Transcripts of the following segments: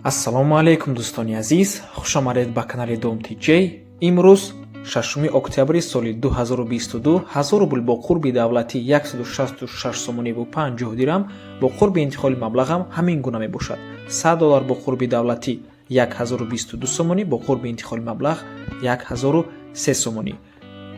Ассалому алайкум, дӯстони азиз, хушомадед ба канали Дом Тиҷей. Имрӯз 6 октябри соли 2022, 1000 рубл бо қурби давлатӣ 166 сомониву 50 дирам, бо қурби интиқоли маблағам ҳамин гуна мебошад. 100 доллар бо қурби давлатӣ 1022 сомонӣ, бо қурби интиқоли маблағ 1003 сомонӣ.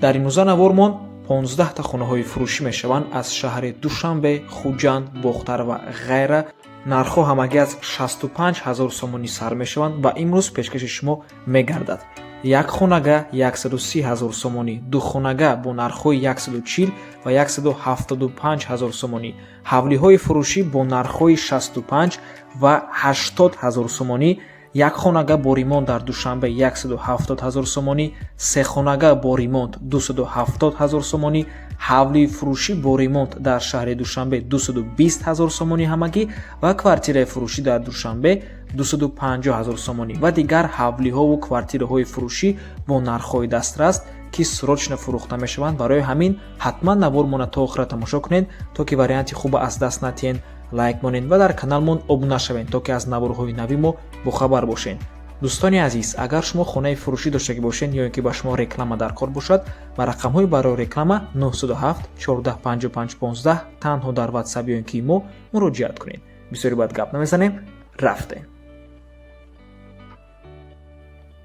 Дар имрӯза навормон 15та хонаҳои фурӯшӣ мешаванд аз шаҳри Душанбе, Хуҷанд, Бохтар ва ғайра. Нархҳо ҳамагӣ аз 65 ҳазор сомонӣ сар мешаванд ва имрӯз пешкаши шумо мегардад. Як хонага 130 ҳазор сомонӣ, ду хонага бо нархҳои 140 ва 175 ҳазор сомонӣ, ҳавлиҳои фурӯшӣ бо нархҳои 65 ва 80 ҳазор сомонӣ, як хонага бо ремонт дар Душанбе 170 ҳазор сомонӣ, се хонага бо ремонт 270 ҳазор сомонӣ, ҳавлии фурӯшӣ бо ремонт дар шаҳри Душанбе 220 ҳазор сомонӣ ҳамагӣ ва квартираи фурӯшӣ дар Душанбе 250 ҳазор сомонӣ ва дигар ҳавлиҳову квартираҳои фурӯшӣ бо нархҳои дастрас, ки срочно фурӯхта мешаванд. Барои ҳамин ҳатман навормона то охира тамошо кунед, то ки варианти хуба аз даст натиҳед. Лайк монед ва дар каналмон обуна шавед, то ки аз наворҳои нави мо бохабар бошед. Дӯстони азиз, агар шумо хонаи фурӯшӣ доштагӣ бошед ё ин ки ба шумо реклама дар кор бошад, ба рақамҳои барои реклама 907 14 55 15 танҳо дар Ватсап ё ин ки мо муроҷиат кунед. Бисёри баъд гап намезанем, рафтем.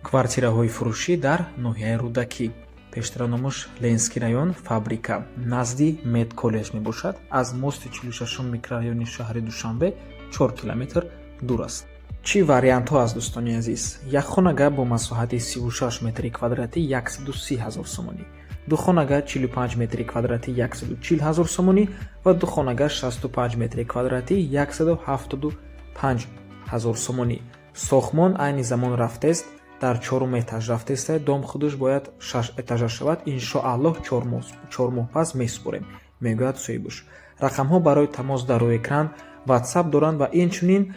Квартираҳои фурӯшӣ дар ноҳияи Рӯдакӣ, пештара номаш Ленинский район, Фабрика, назди медколлеҷ мебошад. Аз мости 46 микрорайони шаҳри Душанбе 4 километр дур аст. Чӣ вариантҳо аст, дӯстони азиз? Як хонага бо масоҳати 36 метри квадратӣ 130 ҳазор сомонӣ, ду хонага 45 метри квадратӣ 140 ҳазор сомонӣ ва ду хонага 65 метри квадратӣ 175 ҳазор сомонӣ. Сохтмон айни замон рафтест, дар чорум этаж рафтеста. Дом худаш бояд шаш этажа шавад, иншоаллоҳ, 4 моҳ пас месупорем, мегӯяд соҳибуш. Рақамҳо барои тамос дар рӯи экран, Ватсап доранд ва инчунин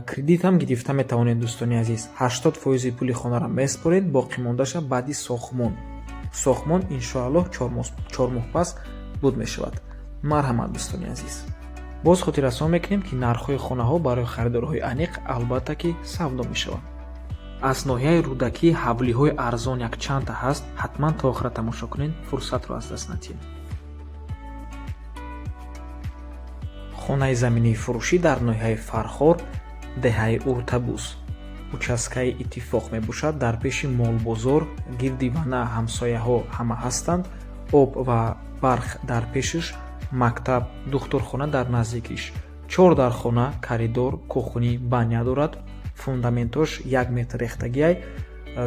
кредитам гирифта метавонед. Дӯстони азиз, 80 фоизи пули хонаро месупоред, боқимондаша баъди сохтмон. Сохтмон иншоаллоҳ 4 моҳ пас буд мешавад. Марҳамат, дӯстони азиз. Боз хотиррасон мекунем, ки нархҳои хонаҳо барои харидорҳои аниқ албатта ки савдо мешаванд. Аз ноҳияи Рӯдакӣ ҳавлиҳои арзон якчандта ҳаст, ҳатман то охира тамошо кунед, фурсатро аз даст натиҳед. Хонаи заминии фурӯшӣ дар ноҳияи Фархор, деҳаи Уртабуз, участкаи Иттифоқ мебошад, дар пеши молбозор, гирди вана ҳамсояҳо ҳама ҳастанд, об ва барқ дар пешиш, мактаб, духтурхона дар наздикиш. Чор дархона, коридор, кухни, баня дорад. Фундаментош 1 метр рехтагиай,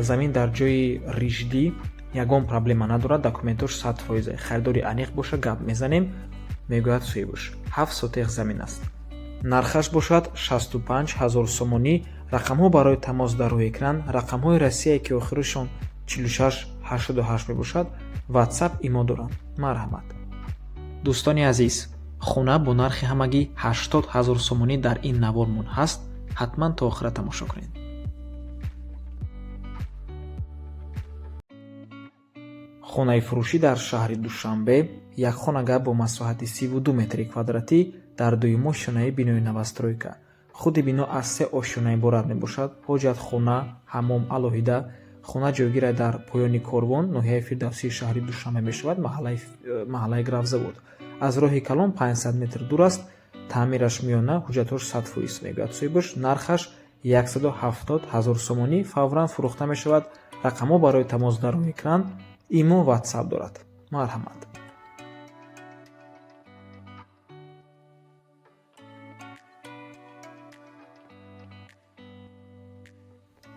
замин дар ҷои риждӣ, ягон проблема надорад, документош 100%. Харидори аниқ боша, гап мезанем, мегӯяд соҳибуш. 7 сотех замин аст. Нархаш бошад 65 ҳазор сомонӣ. Рақамҳо барои тамос дар рӯи экран, рақамҳои Россияе ки охирашон 46 88 мебошад, Ватсап, имо доранд. Марҳамат, дӯстони азиз. Хона бо нархи ҳамагӣ 80 ҳазор сомонӣ дар ин навормон ҳаст, ҳатман то охира тамошо кунед. Хонаи фурӯшӣ дар шаҳри Душанбе, як хонага бо масоҳати 32 метри квадратӣ дар дуюм ошёнаи бинои новостройка. Худи бино аз се ошёна иборат мебошад: ҳоҷатхона, ҳаммом алоҳида. Хона ҷойгир дар поёни Корвон, ноҳияи Фирдавсии шаҳри Душанбе мешавад, маҳаллаи Графзавод. Аз роҳи калон 500 метр дур аст. Таъмираш миёна, ҳуҷҷатҳош 100%, мегӯяд соҳибаш. Нархаш 170 ҳазор сомонӣ, фавран фурӯхта мешавад. Рақамҳо барои тамос дар рӯи экран, имо, Ватсап дорад. Марҳамат.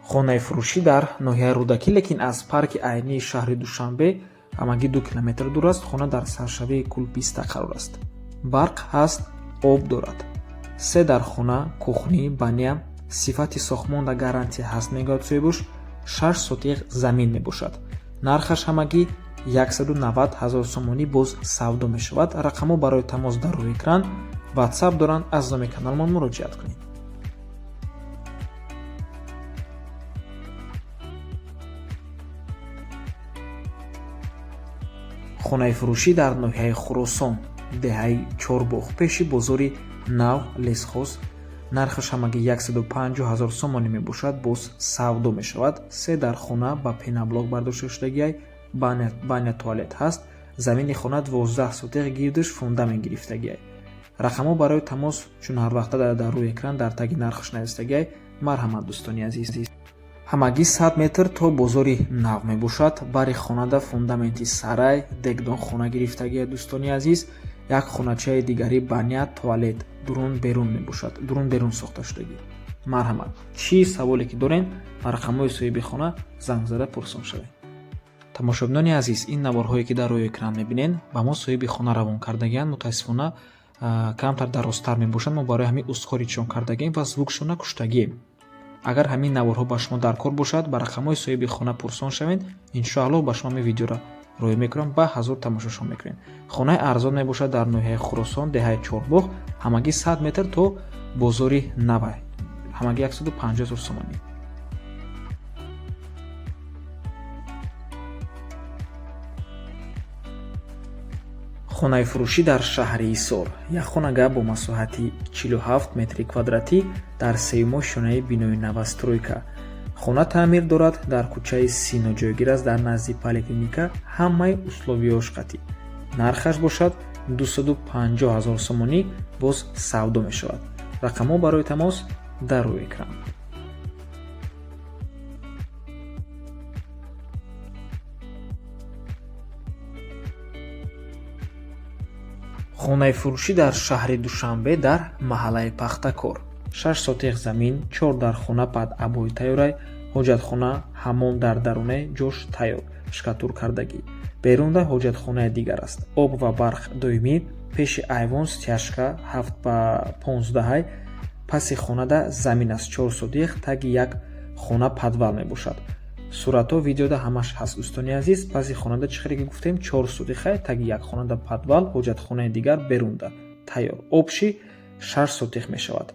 Хонаи фурӯшӣ дар ноҳияи Рӯдакӣ, лекин аз парки Айнии шаҳри Душанбе ҳамагӣ 2 километр дур аст. Хона дар саршавии Кулписта қарор аст, барқ ҳаст, об дорад. Се дархона, кухни, баня, сифати сохтмонда гарантия ҳаст, мегӯяд соҳибуш. 6 сотиқ замин мебошад. Нархаш ҳамагӣ 190 ҳазор сомонӣ, боз савдо мешавад. Рақамҳо барои тамос дар рӯи экран, Ватсап доранд, аз номи каналмон муроҷиат кунед. Хонаи фурӯшӣ дар ноҳияи Хуросон, деҳаи Чорбоғ, пеши бозори нав, лесхоз. Нархаш ҳамагӣ 150 0 сомонӣ мебошад, боз савдо мешавад. Се дар хона ба пеноблок бардошта шудагиай, баня, туалет ҳаст. Замини хона 12 сотих, гирдиш фундамент гирифтагиай. Рақамҳо барои тамос чун ҳар вақта дар рӯи экран дар таги нархаш навистагиай. Марҳамат, дӯстони азиз. Ҳамагӣ 100 метр то бозори нав мебошад. Бари хонада фундаменти сарай, дегдон хона гирифтагиай, дӯстони азиз. Як хоначаи дигари баня, туалет, дурун берун мебошад, дурун берун сохта шудагӣ. Марҳамат, чӣ саволе ки дорем, ба рақамҳои соҳиби хона занг зада пурсон шавед. Тамошобинони азиз, ин наворҳое ки дар рӯи экран мебинед, ба мо соҳиби хона равон кардагианд. Мутаассифона, камтар дарозтар мебошанд. Мо барои ҳамин ускорить-шон кардагием ва звук-шона куштагием. Агар ҳамин наворҳо ба шумо дар кор бошад, ба рақамҳои соҳиби хона пурсон шавед. Иншоаллоҳ, ба шумо ҳамин видеоро роҳӣ мекунам, ба ҳазур тамошошон мекунед. Хонаи арзон мебошад дар ноҳияи Хуросон, деҳаи Чорбоғ, ҳамагӣ 100 метр то бозори навай, ҳамагӣ 150 0 сомонӣ. Хонаи фурӯшӣ дар шаҳри Ҳисор, як хонага бо масоҳати 47 метри квадратӣ дар сеюм ошёнаи бинои новостройка. Хона таъмир дорад, дар кӯчаи Сино ҷойгир аст, дар назди поликлиника, ҳамаи условия-ш қатъӣ. Нархаш бошад 250 0 сомонӣ, боз савдо мешавад. Рақамҳо барои тамос дар рӯи экран. Хонаи фурӯшӣ дар шаҳри Душанбе, дар маҳаллаи Пахтакор, 6 сотих замин, чор дар хона под обои тайёрай, ҳоҷатхона, ҳаммом дар даруне ҷош тайёр, штукатур кардагӣ. Берунда ҳоҷатхонаи дигар аст. Об ва барқ доимӣ. Пеши айвон стяжка 7 ба 15-ай. Паси хонада замин аст, 4 сотих, таги як хона подвал мебошад. Суратҳо видеода ҳамаш ҳаст, дӯстони азиз. Паси хонада, чӣ хеле ки гуфтем, 4 сотихай, таги як хонада подвал, ҳоҷатхонаи дигар берунда тайёр. Общий 6 сотих мешавад.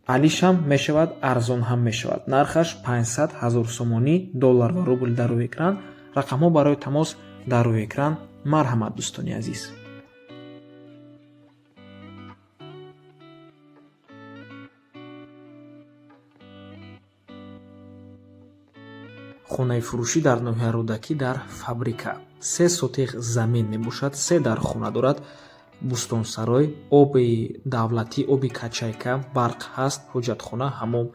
Алишам мешавад, арзон ҳам мешавад. Нархаш 500 0 сомонӣ. Доллар ва рубл дар рӯи экран, рақамҳо барои тамос дар рӯи экран. Марҳамат, дӯстони азиз. Хонаи фурӯшӣ дар ноҳияи Рӯдакӣ, дар Фабрика, 3 сотих замин мебошад, се дар хона дорад, бӯстонсарой, оби давлатӣ, оби качайка, барқ ҳаст, ҳоҷатхона, ҳаммом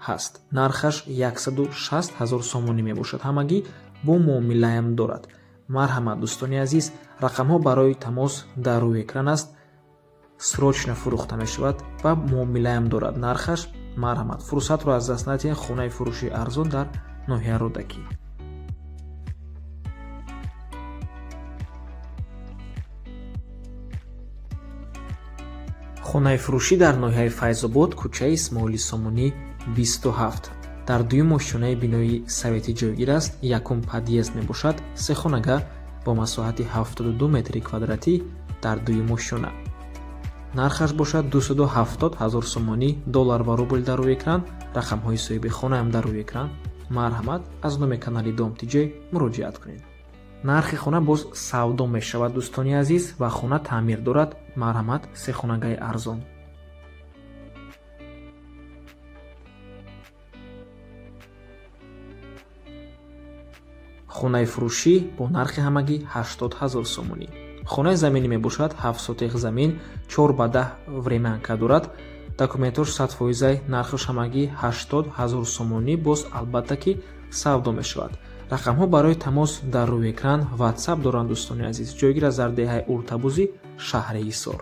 ҳаст. Нархаш 160 0 сомонӣ мебошад, ҳамагӣ бо муомилаам дорад. Марҳамат, дӯстони азиз, рақамҳо барои тамос дар рӯи экран аст. Срочно фурӯхта мешавад ва муомилаам дорад нархаш. Марҳамат, фурсатро аз даст надиҳед. Хонаи фурӯшии арзон дар ноҳияи Рӯдакӣ. Хонаи фурӯшӣ дар ноҳияи Файзобод, кӯчаи Исмоили Сомонӣ, 27, дар дуюм ошёнаи бинои советӣ ҷойгир аст, якум подъезд мебошад. Се хонага бо масоҳати 72 метри квадратӣ дар дуюм ошёна. Нархаш бошад 270 0 сомонӣ. Доллар ва рубл дар рӯи экран, рақамҳои соҳиби хонаам дар рӯи экран. Марҳамат, аз номи канали Дом Тиҷей муроҷиат кунед. Нархи хона боз савдо мешавад, дӯстони азиз, ва хона таъмир дорад. Марҳамат, сехонагаи арзон. Хонаи фурӯшӣ бо нархи ҳамагӣ 80 0 сомонӣ. Хонаи заминӣ мебошад, 7 сотих замин, 4 ба 10 времянка дорад, документ-ош 100%-ай. Нархаш ҳамагӣ 80 0 сомонӣ, боз албатта ки савдо мешавад. Рақамҳо барои тамос дар рӯи экран, Ватсап доранд, дӯстони азиз. Ҷойгир аст дар деҳаи Уртабузӣ, шаҳри Ҳисор.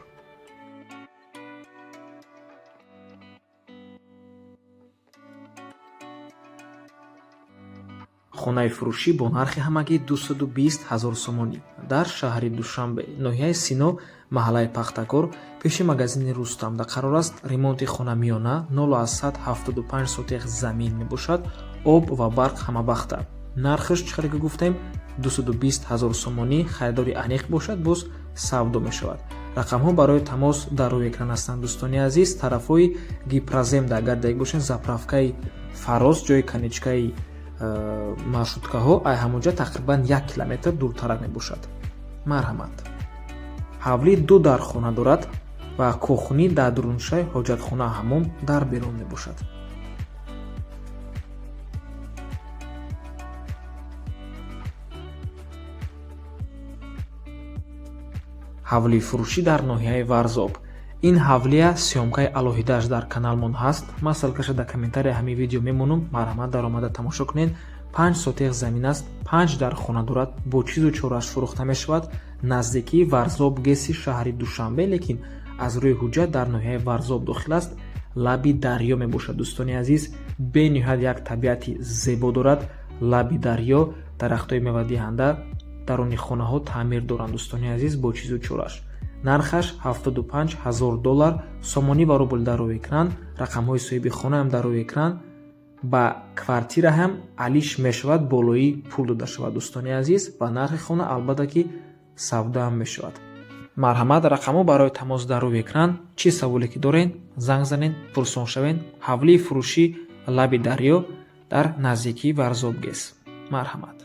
Хонаи фурӯшӣ бо нархи ҳамагӣ 220 0 сомонӣ дар шаҳри Душанбе, ноҳияи Сино, маҳаллаи Пахтакор, пеши магазини Рустамда қарор аст. Ремонт-и хона миёна, 0,75 сотих замин мебошад, об ва барқ ҳамавақта. Нархаш, чӣ хеле ки гуфтем, 220 0 сомонӣ. Харидори аниқ бошад, боз савдо мешавад. Рақамҳо барои тамос дар рӯи экран ҳастанд, дӯстони азиз. Тарафҳои Гипроземда агар даик бошед, заправка-и Фароз, ҷои конечка-и маршрутка-ҳо, ай ҳамонҷа тақрибан 1 километр дуртарак мебошад. Марҳамат. Ҳавлӣ ду дар хона дорад. Ва кухни дар дуруншаи ҳоҷатхона, ҳаммом дар берун мебошад. Ҳавлии фурӯшӣ дар ноҳияи Варзоб. Ин ҳавлия съёмкаи алоҳидааш дар каналмон ҳаст. Ман ссылкаша дар комментария ҳамин видео мемонам, марҳамат, даромада тамошо кунед. 5 сотих замин аст, панҷ дар хона дорад, бо чизу чорааш фурӯхта мешавад. Наздикии Варзоб ГЭСи шаҳри Душанбе, лекин аз рӯи ҳуҷҷат дар ноҳияи Варзоб дохил аст. Лаби дарё мебошад, дӯстони азиз. Бениҳоят як табиати зебо дорад. Лаби дарё, дарахтҳои мевадиҳанда, даруни хонаҳо таъмир доранд, дӯстони азиз, бо чизу чораш. Нархаш 75 ҳазор доллар, сомонӣ ва рубл дар рӯи экран, рақамҳои соҳиби хонаам дар рӯи экран. Ба квартира ҳам алиш мешавад, болои пул дода шавад, дӯстони азиз, ва нархи хона албатта ки савдаам мешавад. Марҳамат, рақамҳо барои тамос дар рӯи экран. Чӣ саволе ки доред, занг занед, пурсон шавед. Ҳавлии фурӯшӣ, лаби дарё, дар наздикии Варзоб ГЭС. Марҳамат.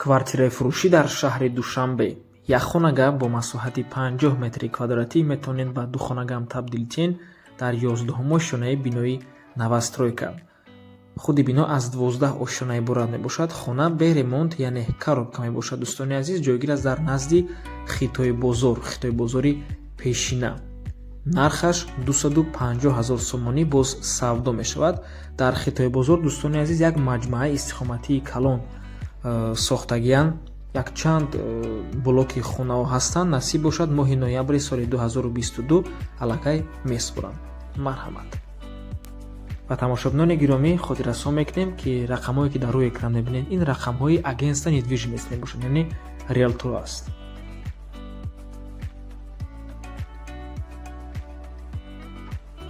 Квартираи фурӯшӣ дар шаҳри Душанбе. Якхонага бо масоҳати 50 метри квадратӣ, метавонед ба духонагаам табдил диҳед, дар 11-ум ошёнаи бинои новостройка. Худи бино аз 12 ошёна иборат мебошад. Хона бе ремонт, яъне коробка мебошад, дӯстони азиз. Ҷойгир аст дар назди Хитои бозор, Хитои бозори пешина. Нархаш 250 ҳазор сомонӣ, боз савдо мешавад. Дар Хитои бозор, дӯстони азиз, як маҷмӯаи истиқоматии калон сохтагиянд, якчанд блоки хонаҳо ҳастанд. Насиб бошад, моҳи ноябри соли 2022 аллакай месупоранд. Марҳамат. Ва тамошобинони гиромӣ, хотиррасон мекунем, ки рақамҳое ки дар рӯи экран мебинед, ин рақамҳои агентства недвижимость мебошад, яъне риэлтор аст.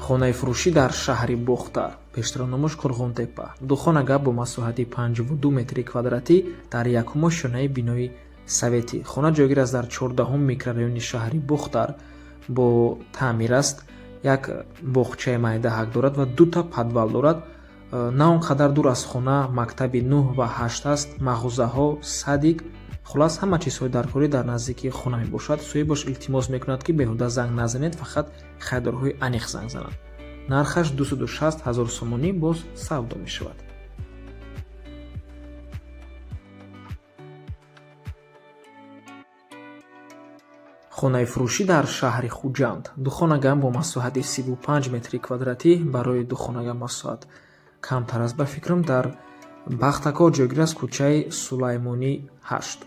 Хонаи фурӯшӣ дар шаҳри Бохтар, пештара номаш Қурғонтепа. Духонага бо масоҳати 52 метри квадратӣ дар якум ошёнаи бинои советӣ. Хона ҷойгир аст дар 14-ум микрорайони шаҳри Бохтар, бо таъмир аст, як боғчаи майдаҳак дорад ва дута подвал дорад. На он қадар дур аз хона мактаби нӯҳ ва ҳашт аст, мағозаҳо, садик, хулас, ҳама чизҳои даркорӣ дар наздикии хона мебошад. Соҳибаш илтимос мекунад, ки беҳуда занг назанед, фақат харидорҳои аниқ занг зананд. Нархаш 260 ҳазор сомонӣ, боз савдо мешавад. Хонаи фурӯшӣ дар шаҳри Хуҷанд. Духонага бо масоҳати 35 метри квадратӣ, барои духонага масоҳат камтар аст, ба фикрам. Дар Бахтакор ҷойгир аст, кӯчаи Сулаймонӣ 8,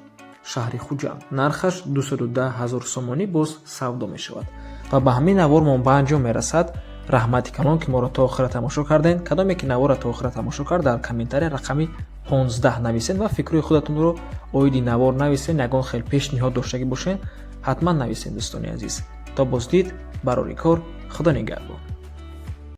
шаҳри Хуҷанд. Нархаш 210 ҳазор сомонӣ, боз савдо мешавад. Ва ба ҳамин навормон ба анҷом мерасад. Раҳмати калон, ки моро то охира тамошо кардем. Кадоме ки наворро то охира тамошо кард, дар комментария рақами 15 нависед ва фикрҳои худатонро оиди навор нависед. Ягон хел пешниҳод доштагӣ бошед, ҳатман нависед, дӯстони азиз. То боздид, барори кор, Худо нигаҳбон.